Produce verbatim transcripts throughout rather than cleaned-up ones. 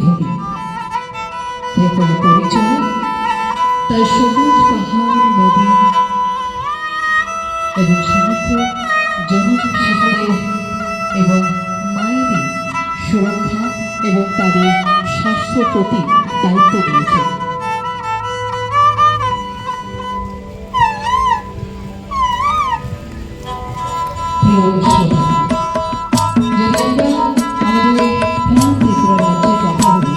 ভূমি, ত্রিপুরা পরিচয়, তাই সবুজ পাহাড়, নদী এবং সমগ্র জনজাতি শিশুদের এবং মায়েদের সুরক্ষা এবং তাদের স্বাস্থ্যের প্রতি দায়িত্ব নিয়েছে। প্রিয় শ্রোতা, যদি আমরা আমাদের এই প্রাণ ত্রিপুরা রাজ্যের কথা বলি,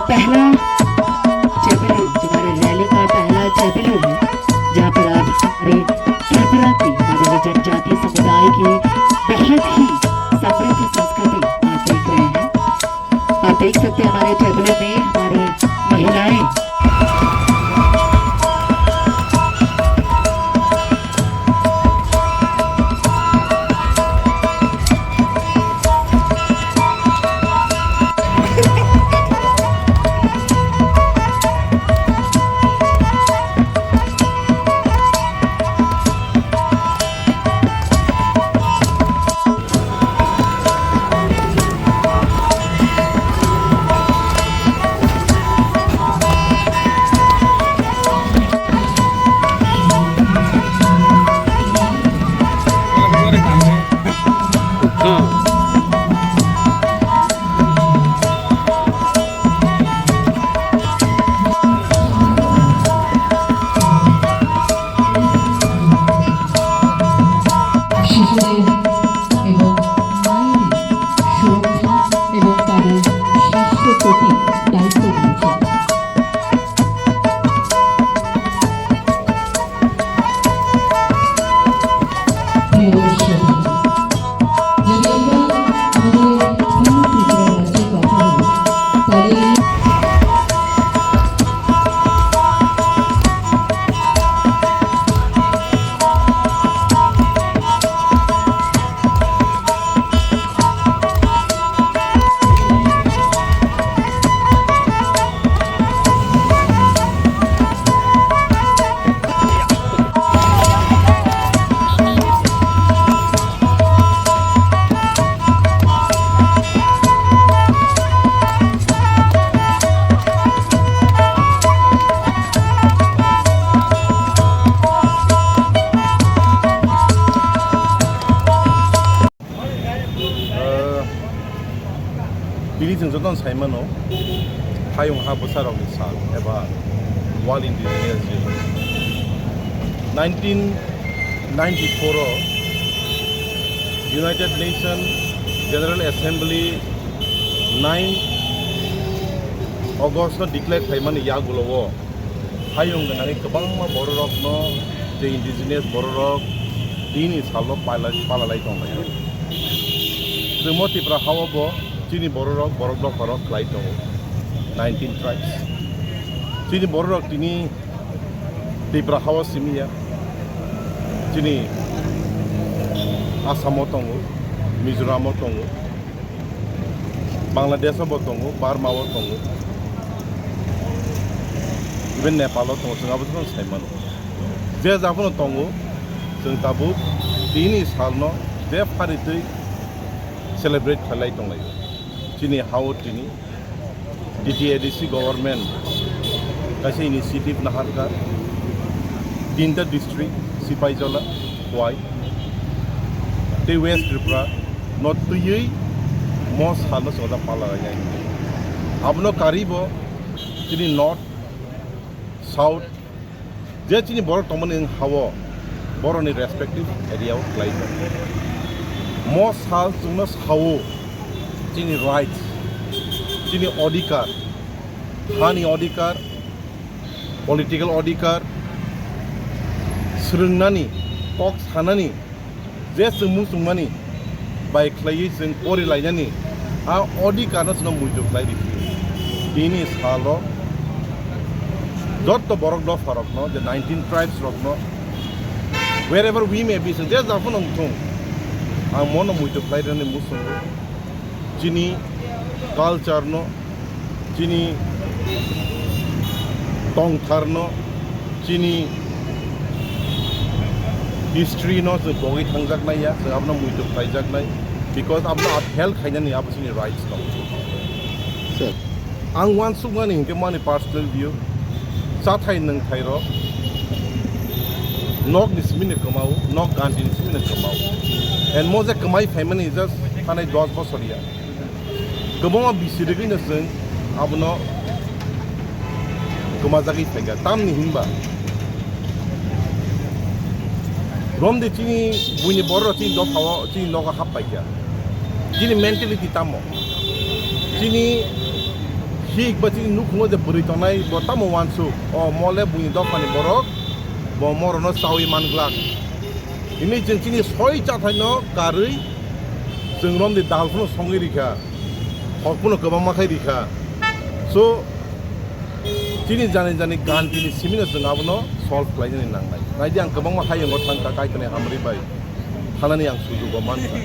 पहला जैवलिन, जो हमारे रैली का पहला जैवलिन है, जहाँ पर आप हमारे त्रिपुरा की मानव जनजातीय समुदाय की बहुत ही समृद्ध संस्कृति आप देख रहे हैं। आप देख सकते हैं हमारे जैवलिन में हमारी महिलाएं শিশুদের এবং মায়ের সুরক্ষা এবং তাদের স্বাস্থ্যর প্রতি দায়িত্ব নিয়েছেন। প্রিয় দর্শক, যদি আমরা আমাদের পূর্ব ত্রিপুরা রাজ্যের কথা বলি, তাহলে এই Ah, tini chwng jotono sai mano, hayung ha bwsarokni sal eba World Indigenous Day. Nineteen ninety-four o United Nations General Assembly nine August no declare khlaimani yagulo o hayung gwnangwi kwbangma bororokno, je indigenous bororok, tini salno pala-, palalai tonglaio. Chwngmo Tipra hao bo chini bororok, borok dopharok khlai tongo, nineteen tribes. Chini bororok tini Tipra hao simi ya, chini Assamo tongo, Mizoramo tongo, Bangladesh o bo tongo, Burma o tongo, even Nepal o tongo, chwng abo jotono sai mano. Je jabono tongo, chwng tabuk tini salno je pharitwi celebrate khlai tonglaio. Chini hao tini T T A D C government kaisa initiative naharkha, tinta district, Sipaijola, Khowai tei West Tripura no twiwi mo salno chwngno pala lainai. Abono karwi bo chini North, South, je chini borok tongmani wng hao borokni respective area o khlai tongo. Mo sal chwngno sao chini rights, chini odhikar, hani odhikar, political odhikar, swrwngnani, kok sanani, je chwng muchungmani bai khlaiwi chwng pori lainani a odhikarno chwngno muitu khlai riphi. Tini salo jotto borok dopharokno, je nineteen tribes rokno, wherever we may be, chwng je japhano wngthung, ang mono muitu khlai rwnani muchungo. Chini culture no, chini tongthar no, chini history no chwng bogwi thangjaknai ya, chwng abono muitu khlaijaknai, because abono upheld khainani abo chini rights tong. Sir. Ang uansukmani hinkhe mani personal view, chathai nwngthai rok nok ni simi ni kwmao, nok ganti ni simi ni kwmao, and mo je kwmai phaimani just thanai dos bosor ya. Kwbangma bisi rwgwino chwng abono kwmajagwi phaikha. Tamni hinba romdi chini buini bororok chini dophao, chini nogo hap paikha. Chini mentality tamo? Chini Thik ba chini nukhungo je bwrwi tongnai bo tamo uansuk, o mole buini dophani borok bo morokno chawi manglak. Hwnwi chwng chini soi chathaino karwi chwng romni dal phano songwi rikha, hok phano kwbangma khai rikha. So, chini jani jani gantini simino chwng abono solve khlainani nangnai. Naidi ang kwbangma hayungo thangkha Kaitorni hamri bai. Thanani ang sujugo mankha.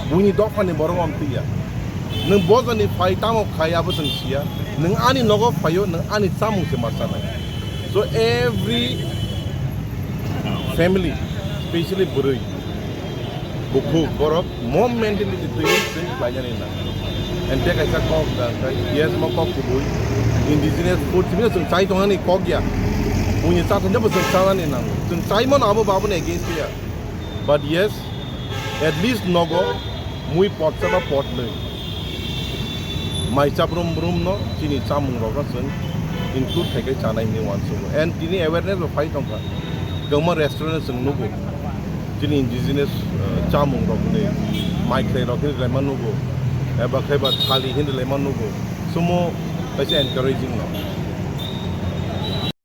Buini dophani borok amtwi ya. Nwng bojani phai tamo khai abo chwng siya. Nwng ani nogo phaio, nwng ani chamung se ma chanai. So every family, specially bwrwi, bukhuk, borok mo mentality twi chwng khlainani nang. And tei kaisa kok da, tei yes mo kok kubui, indigenous food simi chwng chai tongnani kok ya. Buini chathaino bo chwng chanani nang. Chwng chai mano abo baboni against ya. But yes, at least nogo mui potsa ba potnwi mai chaprum brum no chini chamung rok no chwng include khai khai chanai hinwi uansugo. And tini awareness bo phai tongkha. Kwbangma restaurant chwng nugo. Chini indigenous, uh, chamung rok ni mai khlai rok hinwi laima nugo. Eba khai ba thali hinwi laima nugo. Sumo kaisa encouraging no.